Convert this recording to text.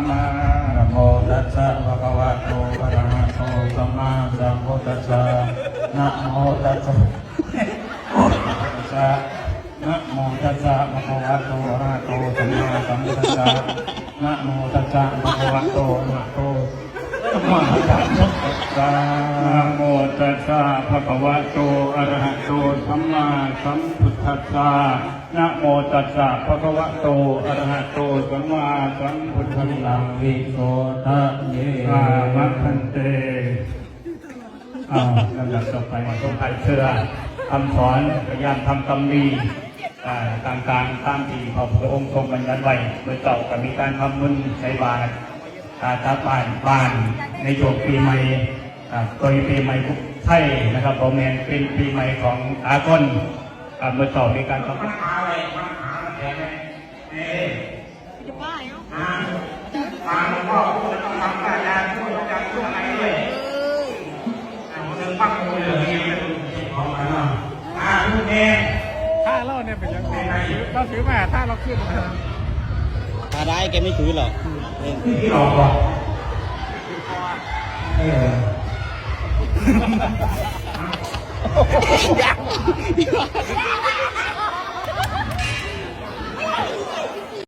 ມາ ນະໂມຕັດສະ ພະຄະວະໂຕ ອະລະຫະໂຕ ສຳມາສຳພຸດທັດສະ ນະໂມຕັດສະ ນະໂມຕັດສະ ພະຄະວະໂຕ ອະລະຫະໂຕ ສຳມາສຳພຸດທັດສະ ນະໂມຕັດສະ ພະຄະວະໂຕ ອະລະຫະໂຕ ສຳມາສຳພຸດທັດສະ ນະໂມຕັດສະ ພະຄະວະໂຕ ອະລະຫະໂຕ ສຳມາສຳພຸດທັດສະ ນະໂມຕັດສະ ພະຄະວະໂຕ ອະລະຫະໂຕ ສຳມາສຳພຸດທັດສະ ວິໂສທະເຍ ອາມະພັນເຕ. ອ້າວ ລຳດັບຕໍ່ໄປ ສົມໄພເຊື່ອ ຄຳສອນ ພະຍານທຳຄຳດີ ອ່າ ຕ່າງໆ ຕາມທີ່ພະພຸດທະອົງຊົງບັນຍັດໄວ້. ມື້ເຊົ້າກໍມີການທຳບຸນໃສ່ບາດ ອ່າ ຕາມບ້ານ ບ້ານໃນຊ່ວງປີໃໝ່ ອ່າ ໂດຍປີໃໝ່ໄທນະຄັບ ບໍ່ແມ່ນເປັນປີໃໝ່ຂອງສາກົນ. ອ່າ ມື້ເຊົ້າມີການທຳ ຖ້າລາວເນຍເປັນຫຍັງ ລາວຖືມາ ຖ້າລາວຂຶ້ນມາ ຖ້າໄດ້ແກໄມ່ຖືຫຼອກ ເອີ ຢາກ